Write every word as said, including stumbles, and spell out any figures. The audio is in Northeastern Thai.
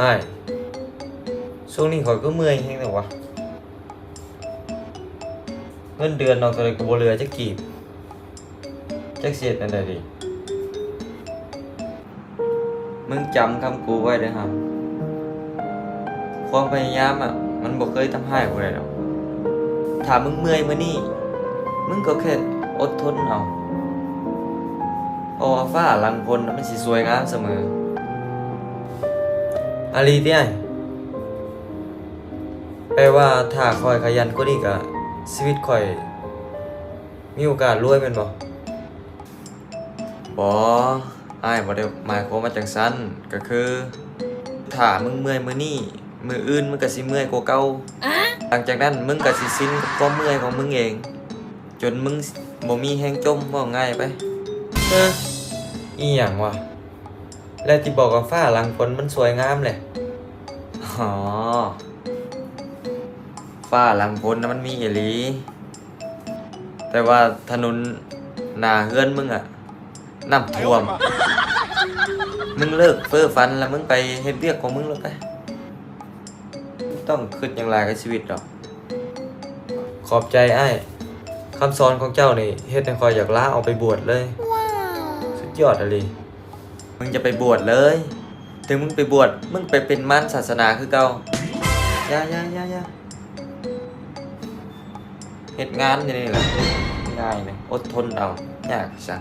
อ้าย ช่วงนี้ข้อยคือเมื่อยแฮงแท้วะ เงินเดือนน้องเท่าใดก็บ่เหลือจักกีบ จักสิเฮ็ดแนวใดดี มึงจำคำกูไว้เด้อฮัม ความพยายามอะ มันบ่เคยทำร้ายผู้ใดดอก ถ้ามึงเมื่อยมื้อนี้ มึงก็แค่อดทนเอา เพราะว่าฟ้าหลังฝนน่ะมันสิสวยงามเสมอ อาลีติอ้าย แปลว่าถ้าข้อยขยันกว่านี้ก็ ชีวิตข้อยมีโอกาสรวยแม่นบ่ บ่ อ้ายบ่ได้หมายความว่าจั่งซั้น ก็คือ ถ้ามึงเมื่อยมื้อนี้ มื้ออื่นมึงก็สิเมื่อยกว่าเก่า หลังจากนั้นมึงก็สิชินกับความเมื่อยของมึงเอง จนมึงบ่มีแฮงจม เว้าง่ายไป เอ้อ อีหยังวะ แล้วที่บอกว่าฟ้าหลังฝนมันสวยงามแหละ อ๋อ ฟ้าหลังฝนน่ะมันมีอีหลี แต่ว่าถนนหน้าเฮือนมึงอะ น้ำท่วม มึงเลิกเพ้อฝันแล้วมึงไปเฮ็ดเวียกของมึงโลดไป บ่ต้องคิดหยังหลายกับชีวิตดอก ขอบใจอ้าย คำสอนของเจ้านี่เฮ็ดให้ข้อยอยากลาออกไปบวชเลย สุดยอดอีหลี มึงจะไปบวชเลย ถึงมึงไปบวช มึงไปเป็นมารศาสนาคือเก่า อย่า อย่า อย่า อย่า เฮ็ดงานอยู่นี่แหละ ง่ายเลย อดทนเอา ยากซะ